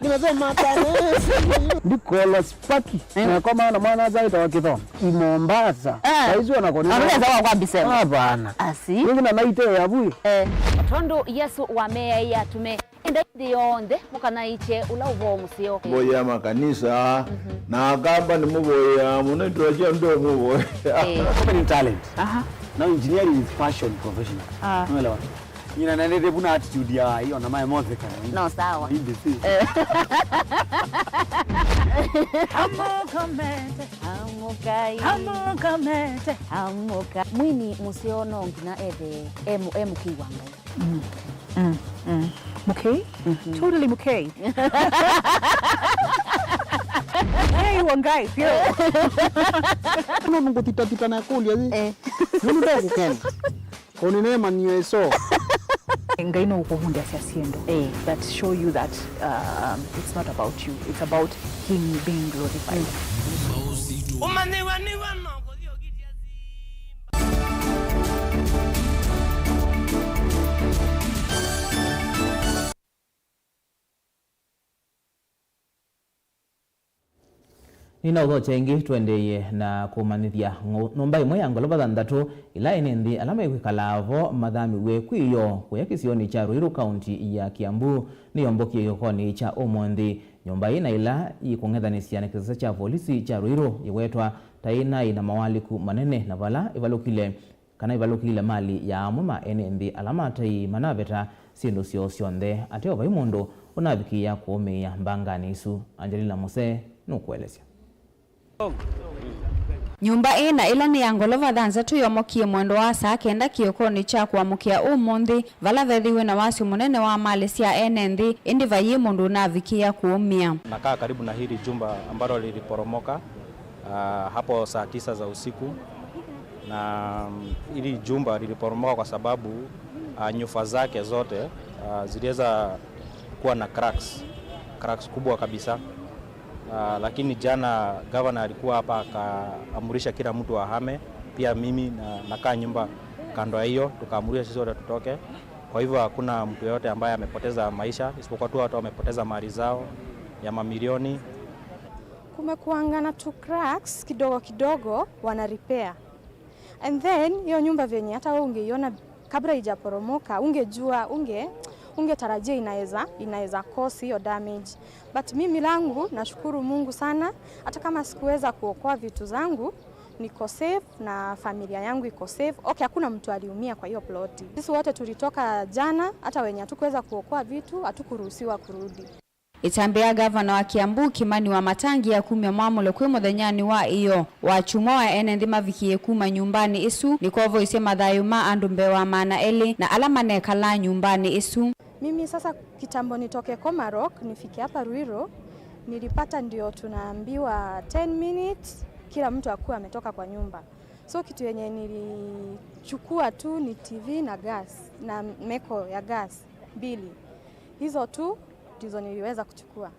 Nimesema Tanesa. Ndikola spaki. Eh. Na kwa maana mwana zaita wa kithongo. I Mombasa. Eh. Saizi wanakuwa ni. Anaweza wa kwa bisema. Hapana. Asi. Ningi na naite ya bui. Eh. Tondũ Yesũ wameaĩe atũme enda nthĩ yonthe mũkanaĩkye ũla ũvoo mũseo. Mboya makanisa, mhm, na Akamba nĩmũvoyaa mũno, itũla kyonthe mũvoyaa. Eh. Comedy talent. Aha. Now engineering is passion professional. Ah. Unaelewa? Nyina nendete vuna attitude ya hiyo na mae motheka. No, sawa. Hindi si. Eh. Amũka mete. Amũkai. Amũka mete. Amũka. Mwini mũseo no nginya ethe e mũ-, e mũkĩi wa Ngai. Mm. Mm. Mm. Mũkei? Mhm. Totally mũkei. Mũkei wa Ngai, pio. No ngũthitatita na kũlya ĩ. Eh. Nũndũ ndakũkena. Kũnĩnemanĩo ĩso. Ngai no ũkũvundĩasya syĩndũ, eh, that show you that, um, it's not about you, it's about him being glorified. Ũmanyĩw'a nĩw'o no kũthi ũkitya simba. Nĩnaũthokya ĩngĩ, tũendeeye na kũmanyĩthya ng'o-, nyũmba ĩmwe ya ngolova thanthatũ ĩla ene nthĩ ala mekwĩkalaa vo mathamiw'e kwĩ yo kũya kĩsionĩ kya Ruiru, kaunti ya Kiambu, nĩyombokie kĩokonĩ kya ũmũnthĩ. Nyũmba ĩĩ na ĩla yĩkũng'ethanĩsya na kĩsasa kya volisi kya Ruiru yĩwetwa ta yĩnaĩ na mawalĩku manene, na vala ĩvalũkile kana ĩvalũkĩile malĩ ya amwe ma ene nthĩ ala matai manaveta syĩndũ syoo syonthe, ateo vai mũndũ ũnavikĩĩa kũũmĩĩa mbanganĩ isu. Angelina Musee nũkũelesya. Nyũmba ĩĩ na ĩla nĩ ya ngolova thanthatũ yomokie mwendo wa saa kenda kĩokonĩ kya kũamũkĩa ũmũnthĩ, vala vethĩiwe na wasyo mũnene wa malĩ sya ene nthĩ, ĩndĩ vaiĩ mũndũ ũnavikĩĩa kũũmĩa. Nakaa karibu na hili jumba ambalo liliporomoka, ah, hapo saa tisa za usiku. Na, mm, hili jumba liliporomoka kwa sababu, ah, nyufa zake zote, ah, ziliweza kuwa na cracks, cracks kubwa kabisa. Ah, lakini jana gavana alikuwa hapa, akaamrisha kila mtu ahame. Pia mimi na, nakaa nyumba kando ya hiyo, tukaamrishwa sisi wote tutoke. Kwa hivyo hakuna mtu yeyote ambaye amepoteza maisha, isipokuwa tu watu wamepoteza mali zao ya mamilioni. Kumekuanga na tu cracks kidogo kidogo, wana repair. And then, hiyo nyumba venye hata wewe ungeiona kabla haijaporomoka, ungejua, unge-, Ungetarajia inaweza, inaweza cause hiyo damage. But mimi langu, nashukuru Mungu sana, hata kama sikuweza kuokoa vitu zangu, niko safe na familia yangu iko safe. Okay, hakuna mtu aliumia kwa hiyo ploti. Sisi wote tulitoka jana, hata wenye hatukuweza kuokoa vitu, hatukuruhusiwa kurudi. Ĩtambya ya gavana wa Kiambu, Kimani Wamatangi, ya kumya mwamũlo kwĩ mũthenyanĩ wa ĩyo wa kyumwa wa ene nthĩ mavikie kuma nyũmbanĩ ĩsu, nĩkovoisye mathayũ ma andũ mbee wa maana elĩ na ala manekalaa nyũmbanĩ ĩsu. Mimi sasa kitambo nitoke Komarok, nifike hapa Ruiru, nilipata ndio tunaambiwa ten minutes, kila mtu akuwa ametoka kwa nyumba. So kitu yenye nilichukua tu ni T V na gas, na meko ya gas mbili. Hizo tu ndizo niliweza kuchukua.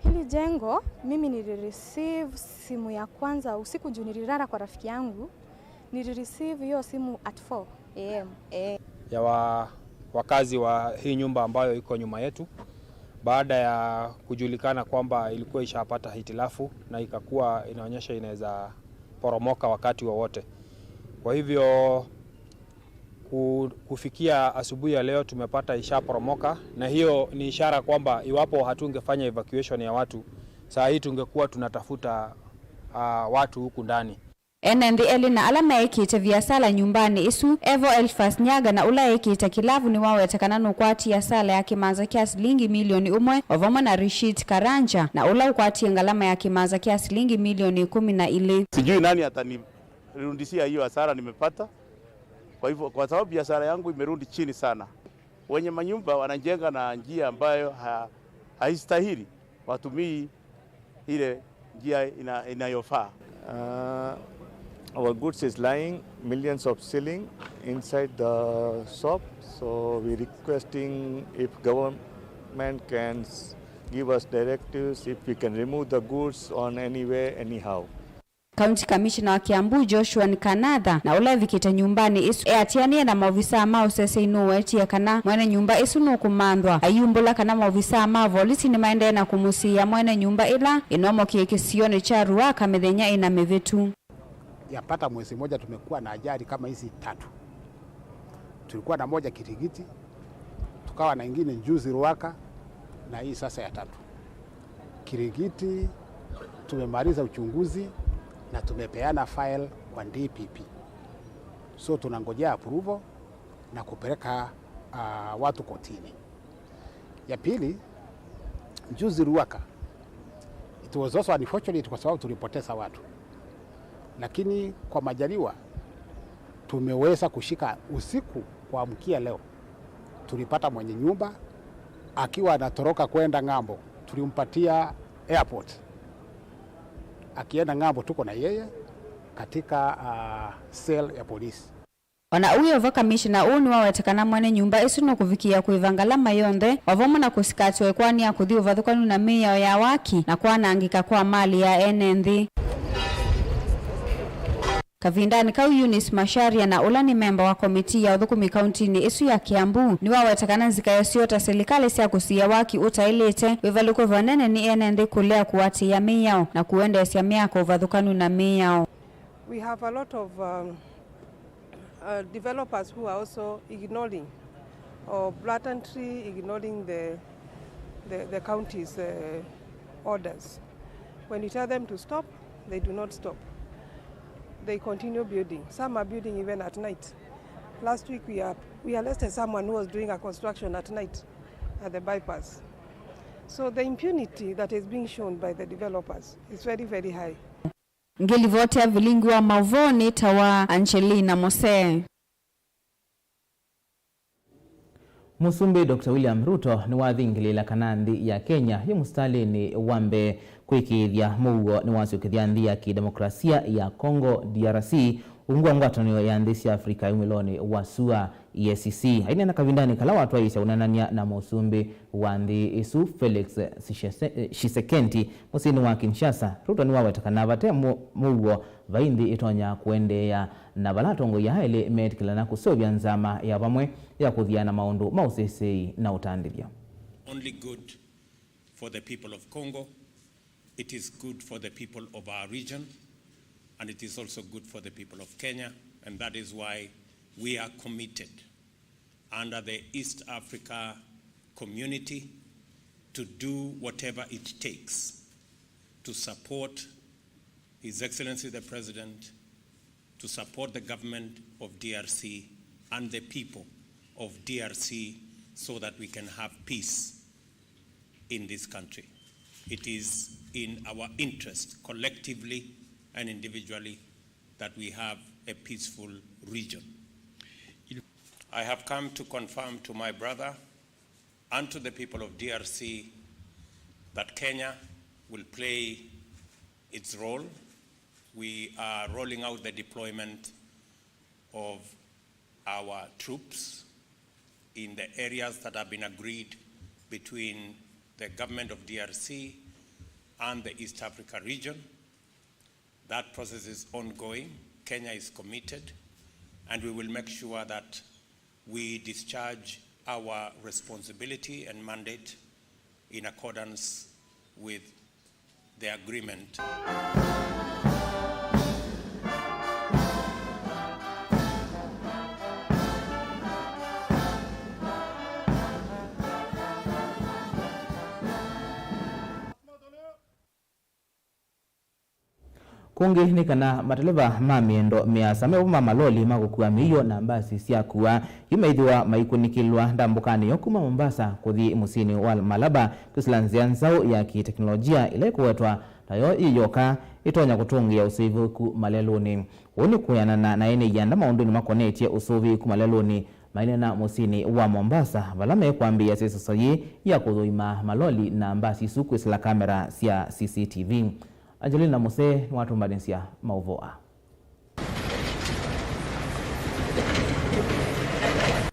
Hili jengo, mimi nilireceive simu ya kwanza usiku juu nililala kwa rafiki yangu. Nilireceive hiyo simu at four A M. Eh. Ya wa-, wakazi wa hii nyumba ambayo iko nyuma yetu, baada ya kujulikana kwamba ilikuwa ishapata hitilafu na ikakuwa inaonyesha inaweza poromoka wakati wowote. Kwa hivyo, ku-, kufikia asubuhi ya leo tumepata ishaporomoka, na hiyo ni ishara kwamba iwapo hatungefanya evacuation ya watu, saa hii tungekuwa tunatafuta, ah, watu huku ndani. Ene nthĩ elĩ na ala meĩkĩte viasala nyũmbanĩ ĩsu, evo Elfas Nyaga na ũla eĩkĩte kĩlavu nĩwaweta kana nũkwatie asala ya kĩmanza kya silingi milioni ũmwe, o vamwe na Rishit Karanja na ũla ũkwatie ngalama ya kĩmanza kya silingi milioni ĩkũmi na ilĩ. Sijui nani atanirudishia hiyo hasara nimepata. Kwa hivyo, kwa sababu biashara yangu imerudi chini sana. Wenye manyumba wanajenga na njia ambayo ha-, haistahili, watumii ile njia ina-, inayofaa. Uh, our goods is lying millions of shilling inside the shop, so we requesting if government can s-, give us directives if we can remove the goods on any way, anyhow. County Commissioner wa Kiambu, Joshua Nkanatha, na ũla evikĩte nyũmbanĩ ĩsu, eatĩanĩe na maovisaa ma ũseseĩ nũwetie kana mwene nyũmba ĩsu nũkũmanthwa, ayumbũla kana maovisaa ma volisi nĩmaendee na kũmũsiĩĩa mwene nyũmba ĩla ĩnomokie kĩsionĩ kya Ruaka mĩthenya ĩna mĩvĩtu. Yapata mwezi mmoja tumekuwa na ajali kama hizi tatu. Tulikuwa na moja Kirigiti, tukawa na ingine juzi Ruaka, na hii sasa ya tatu. Kirigiti tumemaliza uchunguzi na tumepeana file kwa D P P. So tunangojea approval na kupeleka, ah, watu kotini. Ya pili, juzi Ruaka, it was also unfortunate kwa sababu tulipoteza watu. Lakini kwa majaliwa, tumeweza kushika usiku kuamkia leo. Tulipata mwenye nyumba akiwa anatoroka kwenda ng'ambo. Tulimpatia airport. Akienda ng'ambo, tuko na yeye katika, ah, cell ya polisi. O na ũu wĩ o vo, kamishina ũũ nĩwaweta kana mwene nyũmba ĩsu nũkũvikĩĩa kũĩva ngalama yonthe, o vamwe na kũsikatĩwa ĩkoani ya kũthi ũvathũkanu na mĩao ya waki na kwanangĩka kwa malĩ ya ene nthĩ. Kavindanĩ kau, Eunice Macharia, na ũla nĩ memba wa komitii ya ũthũkũmi kauntinĩ ĩsu ya Kiambu, nĩwaweta kana nzikayo syoo ta silikalĩ sya kũsiĩĩa waki ũtaĩlĩte wĩvalũkw'e vanene nĩ ene nthĩ kũlea kũatĩĩa mĩao na kũendeesya myako ũvathũkanu na mĩao. We have a lot of, um, uh, developers who are also ignoring or blatantly ignoring the, the, the county's, uh, orders. When you tell them to stop, they do not stop. They continue building. Some are building even at night. Last week we are, we arrested someone who was doing a construction at night at the bypass. So the impunity that is being shown by the developers is very, very high. Ngĩlivotea vilingi wa maũvoo nĩtawa Angelina Mose. Mũsumbĩ Doctor William Ruto nĩwathingĩlĩĩla kana nthĩ ya Kenya yĩ mũsitalĩnĩ wa mbee kwĩkĩĩthya mũuo nĩwasyokethya nthĩ ya kĩdemokrasia ya Congo, D R C, ungu wa ngwatanĩo ya nthĩ sya Afrika ya umĩlonĩ wa sua, E A C C. Aineena kavindanĩ kala watwaĩĩsya ũneenany'a na mũsumbĩ wa nthĩ ĩsu, Felix Tshisekedi, mũsyĩnĩ wa Kinshasa, Ruto nĩwaweta kana vate mũ-, mũuo, vai nthĩ ĩtonya kũendeea, na vala atongoi aa elĩ meetĩkĩlana kũseũvya nzama ya vamwe ya kũthiana maũndũ ma ũseseei na ũtandĩthya. Only good for the people of Congo. It is good for the people of our region, and it is also good for the people of Kenya, and that is why we are committed under the East Africa community to do whatever it takes to support His Excellency the President, to support the government of D R C and the people of D R C so that we can have peace in this country. It is in our interest, collectively and individually, that we have a peaceful region. I have come to confirm to my brother and to the people of D R C that Kenya will play its role. We are rolling out the deployment of our troops in the areas that have been agreed between the government of D R C and the East Africa region. That process is ongoing. Kenya is committed, and we will make sure that we discharge our responsibility and mandate in accordance with the agreement. Kũngĩ nĩ kana mateleva ma mĩendo mĩasa me ũvũ ma maloli ma kũkua mĩio na mbasi sya kua yu meĩthĩwa maikunĩkĩlwa ndambũkanĩ yo kuma Mombasa kũthi mũsyĩnĩ wa Malaba kwĩsĩla nzĩa nzaũ ya kĩteknolojia ĩla ĩkũwetwa ta yo yĩ yoka ĩtonya kũtũngĩĩa ũsũvĩĩku malelũnĩ. Ũu nĩ kũeanana na ene ianda maũndũnĩ makonetye ũsũvĩĩku malelũnĩ maineena mũsyĩnĩ wa Mombasa, vala mekwambĩĩa sisasyo yĩĩ ya kũthũima maloli na mbasi isu kwĩsĩla kamera sya C C T V. Angelina Musee nĩwatũmbanĩsya maũvoo aa.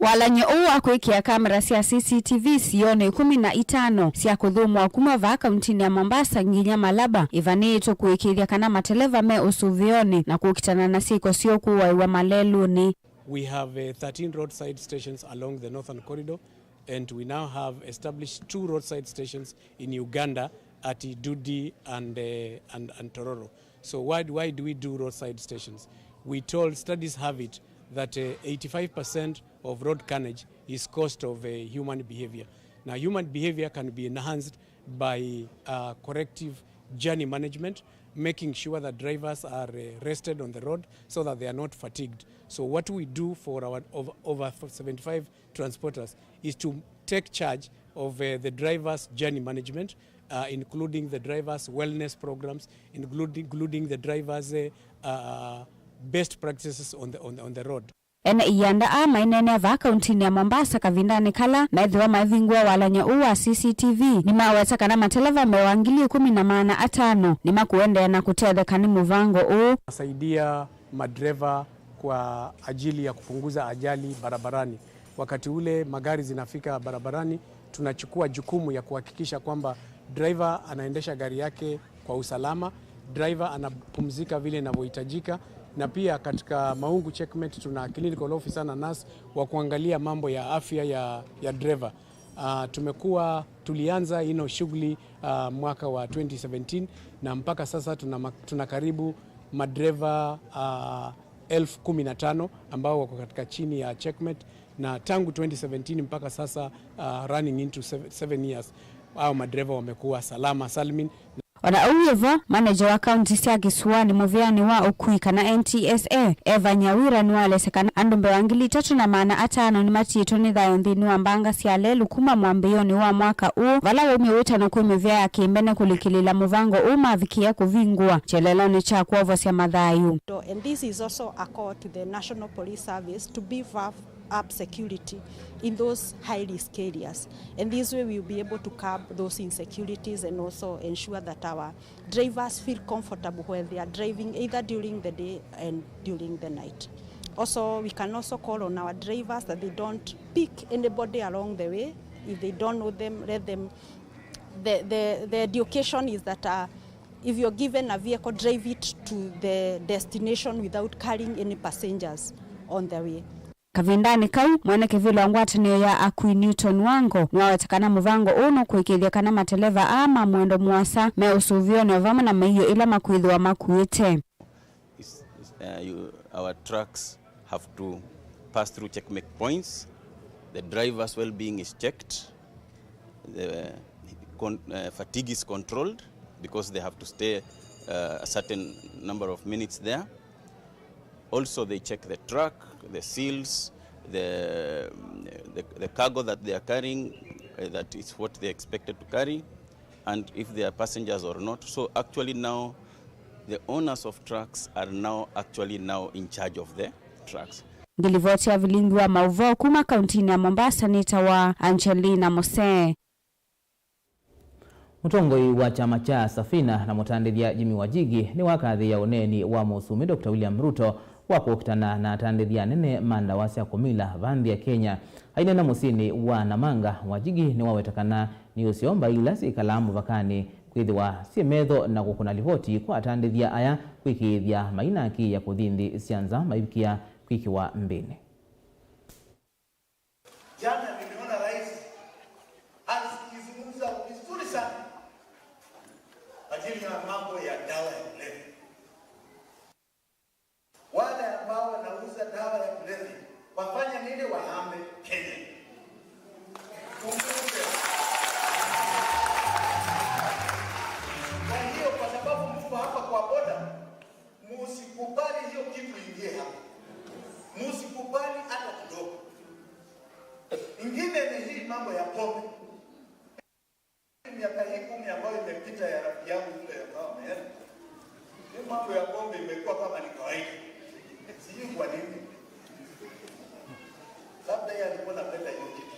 Walany'o ũũ wa kwĩkĩa kamera sya C C T V sionĩ ĩkũmi na itano sya kũthũmũa kuma vaa kauntinĩ ya Mombasa nginya Malaba ĩvanĩĩtwe kũĩkĩĩthya kana mateleva me ũsũvĩonĩ na kũkitana na syĩko sya ũkũaĩwa malelũnĩ. We have, uh, thirteen roadside stations along the Northern Corridor, and we now have established two roadside stations in Uganda at Idudi and, uh, and, and Tororo. So why, why do we do roadside stations? We told, studies have it that, uh, eighty-five percent of road carnage is caused of, uh, human behavior. Now, human behavior can be enhanced by, uh, corrective journey management, making sure that drivers are, uh, rested on the road so that they are not fatigued. So what we do for our over, over seventy-five transporters is to take charge of, uh, the drivers' journey management, uh, including the drivers' wellness programs, including, including the drivers', uh, uh, best practices on the, on the, on the road. Ene ianda aa maineenea vaa kauntinĩ ya Mombasa kavindanĩ kala methĩwa maivingũa walany'o ũũ wa C C T V nĩmaweta kana mateleva mĩongo ngili ĩkũmi na maana atano nĩmakũendeea na kũtetheka nĩ mũvango ũũ. Nasaidia madereva kwa ajili ya kupunguza ajali barabarani. Wakati ule magari zinafika barabarani, tunachukua jukumu ya kuhakikisha kwamba driver anaendesha gari yake kwa usalama, driver anapumzika vile inavyohitajika, na pia katika Maungu Checkmate tuna clinical officer na nurse wa kuangalia mambo ya afya ya, ya driver. Ah, tumekuwa, tulianza ino shughuli, ah, mwaka wa twenty seventeen, na mpaka sasa tuna ma-, tuna karibu madreva, ah, elfu kumi na tano ambao wako katika chini ya Checkmate, na tangu twenty seventeen mpaka sasa, ah, running into seven, seven years, hao madreva wamekuwa salama salmin. O na ũu wĩ vo, maneja wa kaunti sya Kĩsũanĩ mũvĩanĩ wa ũkui kana N T S A, Eva Nyawira nĩwaelesya kana andũ mbee wa ngili itatũ na maana atano nĩmatiĩtwe nĩ thayũ nthĩnĩ wa mbanga sya lelũ kuma mwambĩĩonĩ wa mwaka ũũ, vala waumya wĩtano kwĩ mĩvĩa ya kĩmbene kũlikĩlĩĩla mũvango ũũ mavikĩĩa kũvingũa kyelelonĩ kya kwovosya mathayũ. And this is also a call to the National Police Service to beef up up security in those high risk areas. And this way we will be able to curb those insecurities and also ensure that our drivers feel comfortable when they are driving either during the day and during the night. Also, we can also call on our drivers that they don't pick anybody along the way. If they don't know them, let them. The, the, the education is that, uh, if you're given a vehicle, drive it to the destination without carrying any passengers on the way. Kavindanĩ kau, mwene kĩvĩla wa ngwatanĩo ya akui Newton Wango nĩwaweta kana mũvango ũũ nũkũĩkĩĩthya kana mateleva aa ma mwendo mũasa me ũsũvĩonĩ o vamwe na mĩio ĩla makwĩthĩwa makuĩte. Is, is, uh, you, our trucks have to pass through checkmate points. The driver's well-being is checked. The con- uh, fatigue is controlled because they have to stay uh, a certain number of minutes there. Also, they check the truck, the seals, the, the, the cargo that they are carrying, uh, that is what they expected to carry, and if they are passengers or not. So actually now, the owners of trucks are now actually now in charge of the trucks. Ngilivoti ya vilingi wa mauvoo kuma kauntinĩ ya Mombasa nĩtawa Angelina Mose. Mũtongoi wa kyama kya Safina na mũtandĩthya Jimmy Wajigi nĩwakathĩĩa ũneeni wa Mũsumbi Doctor William Ruto wa kũkitana na atandĩthya anene ma ndawa sya kũmila va nthĩ ya Kenya. Aineena mũsyĩnĩ wa Namanga, Wajigi nĩwaweta kana nĩ ũseo mbaĩ ila syĩkalaa mũvakanĩ kwĩthĩwa syĩ metho na kũkũna livoti kwa atandĩthya aya kwĩkĩĩthya mainakĩĩa kũthi nthĩ sya nza maivikĩa kwĩkĩwa mbĩnĩ. Jana nimeona rais akizungumza vizuri sana ajili ya mambo ya dawa ya kulevya. Wale ambao wanauza dawa ya kulevya wafanye nini? Wahame Kenya. Kumbuke. Kwa hiyo, kwa sababu mko hapa kwa boda, musikubali hiyo kitu ingie hapa. Musikubali hata kidogo. Ingine ni hii mambo ya pombe. Miaka hii kumi ambayo imepita ya rafiki yangu yule ambao ameenda, hii mambo ya pombe imekuwa kama ni kawaida. Sijui kwa nini. Labda yeye alikuwa anapenda hiyo kitu.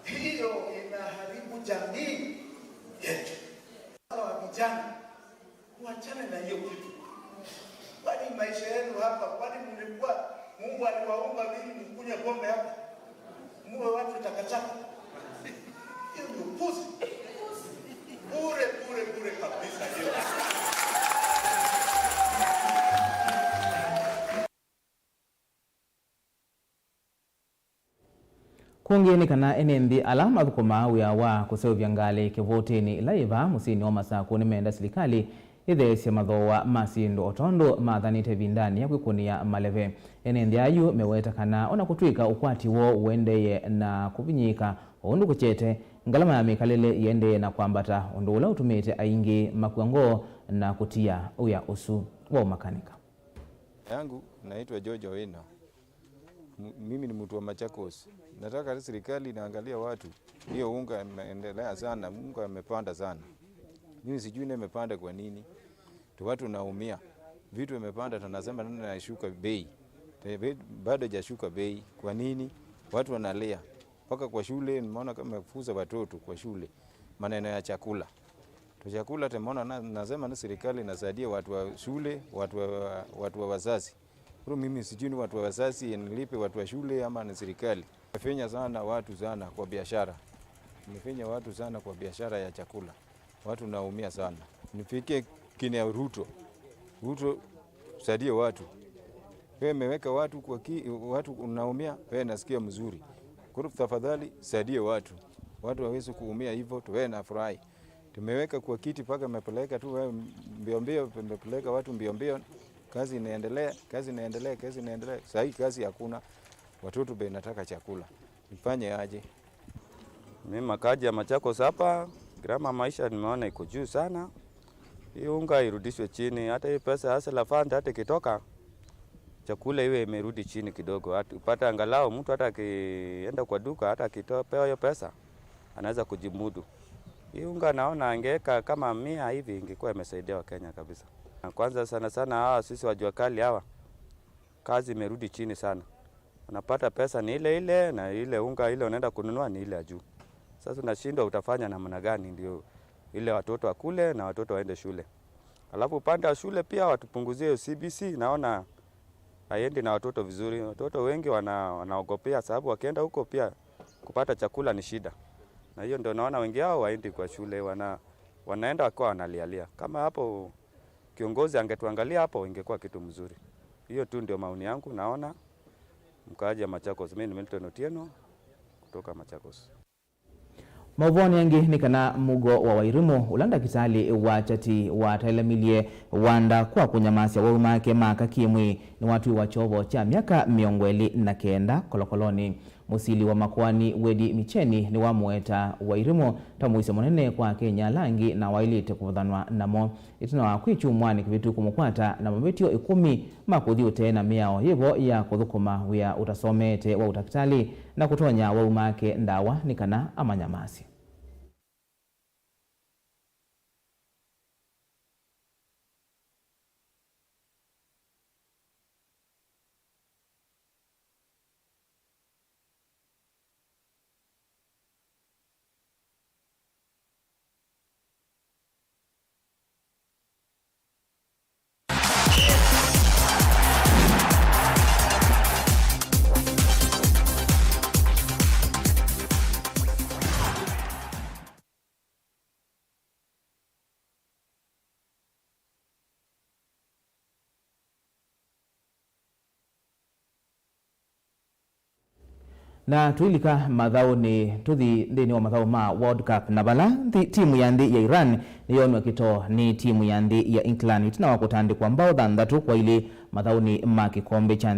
Hiyo inaharibu jamii yetu. Hawa vijana, muachane na hiyo kitu. Kwani maisha yenu hapa, kwani mlikuwa, Mungu aliwaumba ili mkunywe pombe hapa? Muwe watu takataka? Hiyo ni upuzi. Bure, bure, bure kabisa hiyo. Kũngĩ nĩ kana ene nthĩ ala mathũkũmaa wĩa wa kũseũvya ngalĩ kĩvũtĩnĩ ĩla yĩ vaa mũsyĩnĩ wa Masakũ nĩmenda silikalĩ ĩtheesye mathooa ma syĩndũ o tondũ mathanĩte ĩvindanĩ ya kwĩkũnĩa maleve. Ene nthĩ ayu meweta kana o na kũtw'ĩka ũkwati woo ũendee na kũvinyĩĩka o ũndũ kũkyete, ngalama ya mĩkalĩle ĩendee na kwambata, ũndũ ũla ũtumĩte aingĩ makw'a ngoo na kũtia wĩa ũsu wa ũmakanĩka. Yangu naitwa George Owino. M- mimi ni mtu wa Machakos. Nataka serikali inaangalia watu. Hiyo unga imeendelea sana, unga imepanda sana. Mimi sijui na imepanda kwa nini. Tu watu naumia. Vitu imepanda, tunasema ndio inashuka bei. Te- be- Bado hajashuka bei. Kwa nini? Watu wanalia. Mpaka kwa shule nimeona kama imefukuza watoto kwa shule. Maneno ya chakula. Tu chakula tumeona na, nasema ni serikali inasaidie watu wa shule, watu wa, watu wa wazazi. Bro, mimi sijui ni watu wa wazazi, nilipe watu wa shule ama ni serikali. Imefanya sana watu sana kwa biashara. Imefanya watu sana kwa biashara ya chakula. Watu naumia sana. Nifikie kina Ruto. Ruto, saidie watu. Wewe imeweka watu kwa ki, watu unaumia, wewe nasikia mzuri. Kwa hivyo tafadhali saidie watu. Watu waweze kuumia hivyo, tu wewe na furahi. Tumeweka kwa kiti mpaka imepeleka tu wewe mbio mbio, imepeleka watu mbio mbio. Kazi inaendelea, kazi inaendelea, kazi inaendelea. Saa hii kazi hakuna. Watoto be nataka chakula. Nifanye aje? Mimi makaji ya Machakos hapa, gharama ya maisha nimeona iko juu sana. Hii unga irudishwe chini, hata hii pesa ya Hustler Fund hata ikitoka, chakula iwe imerudi chini kidogo. Hata upate angalau mtu hata akienda kwa duka, hata akitoa, pewa hiyo pesa, anaweza kujimudu. Hii unga naona angeweka kama mia hivi, ingekuwa imesaidia Wakenya kabisa. Na kwanza sana sana hawa sisi wa jua kali hawa, kazi imerudi chini sana. Unapata pesa ni ile ile, na ile unga ile unaenda kununua ni ile ya juu. Sasa unashindwa utafanya namna gani ndio ile watoto wakule na watoto waende shule. Alafu upande wa shule pia watupunguzie hiyo C B C, naona haiendi na watoto vizuri. Watoto wengi wana, wanaogopea sababu wakienda huko pia kupata chakula ni shida. Na hiyo ndio naona wengi wao waendi kwa shule, wana, wanaenda wakiwa wanalialia. Kama hapo kiongozi angetuangalia hapo, ingekuwa kitu mzuri. Hiyo tu ndio maoni yangu, naona mkaaji ya Machakos. Mimi ni Milton Otieno kutoka Machakos. Maũvoonĩ angĩ nĩ kana mũuo wa Wairimu, ũla ndakĩtalĩ wa kyati wataĩlamilye Wanda kwa kũnyamasya wau make ma aka kĩ-mwĩĩ, nĩwatw'ĩwa kyovo kya myaka mĩongo ĩlĩ na kenda kolokolonĩ. Mũsili wa makoani Wedi Micheni nĩwamũweta Wairimu ta mũisyo mũnene kwa Akenya ala angĩ na waĩlĩte kũvũthanwa namo. Ĩtina wa kwĩ kyumwanĩ kĩvĩtu kũmũkwata na mavĩtyo ĩkũmi ma kũthi ũtee na mĩao yĩvo ya kũthũkũma wĩa ũtasomeete wa ũtakĩtalĩ na kũtonya wau make ndawa nĩ kana amanyamasye. Na tũilika mathaũnĩ, tũthi nthĩnĩ wa mathaũ ma World Cup, na vala nthi, timu ya nthĩ ya Iran nĩyoonw'a kĩtoo nĩ timu ya nthĩ ya England ĩtina wa kũtandĩkwa mbao thanthatũ kwa ilĩ mathaũnĩ ma kĩkombe kya nthĩ.